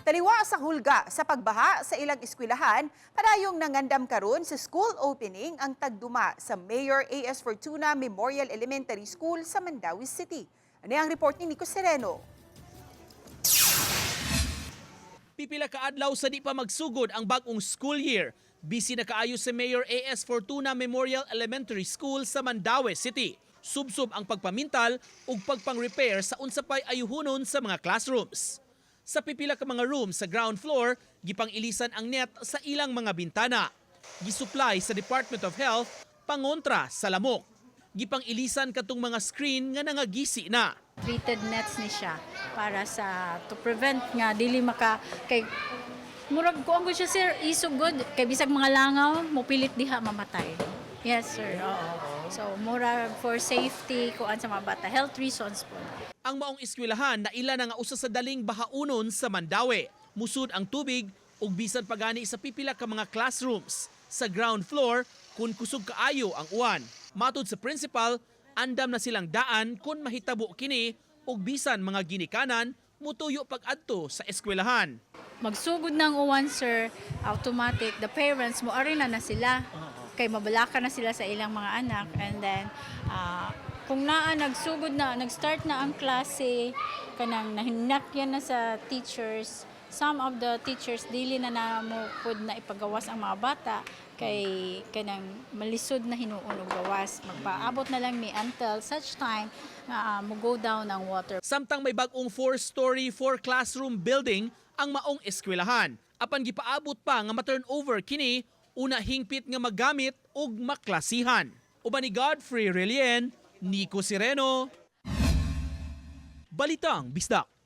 Taliwa sa hulga sa pagbaha sa ilang eskwelahan, padayong nangandam karon sa school opening ang tagduma sa Mayor A.S. Fortuna Memorial Elementary School sa Mandaue City. Ano ang report ni Nico Sereno? Pipila ka adlaw sa di pa magsugod ang bag-ong school year. Busy na kaayo sa Mayor A.S. Fortuna Memorial Elementary School sa Mandaue City. Subsob ang pagpamintal ug pagpang-repair sa unsa pay ayuhonon sa mga classrooms. Sa pipila ka mga room sa ground floor, gipang-ilisan ang net sa ilang mga bintana. Gisupply sa Department of Health pangontra sa lamok. Gipang-ilisan katong mga screen nga nangagisi na. Treated nets ni siya para sa to prevent nga dili maka, kay murag kuan ko siya, sir, isog gud kay bisag mga langaw mopilit diha, mamatay. Yes, sir, oo. So murag for safety kuan sa mga bata, health reasons po. Ang maong eskwelahan na ila na nga usa sa daling bahaunon sa Mandaue. Musud ang tubig ug bisan pagani sa pipila ka mga classrooms sa ground floor kung kusog kaayo ang uwan. Matud sa principal, andam na silang daan kung mahitabo kini ug bisan mga ginikanan mutuyo pag-adto sa eskwelahan. Magsugod ng uwan, sir, automatic the parents mo ari na na sila kay mabalaka na sila sa ilang mga anak. And then kung naa nagsugod na, nag-start na ang klase, kanang nahinakyan na sa teachers. Some of the teachers dili na namo pud na ipagawas ang mga bata kay kanang malisod na hinuon og gawas. Magpaabot na lang mi until such time nga mo go down ang water. Samtang may bag-ong four-story, four-classroom building ang maong eskwelahan. Apan gipaabot pa nga ma-turn over kini, una hingpit nga magamit ug maklasihan. Uban ni Godfrey Relien, Nico Sireno, Balitang Bisdak.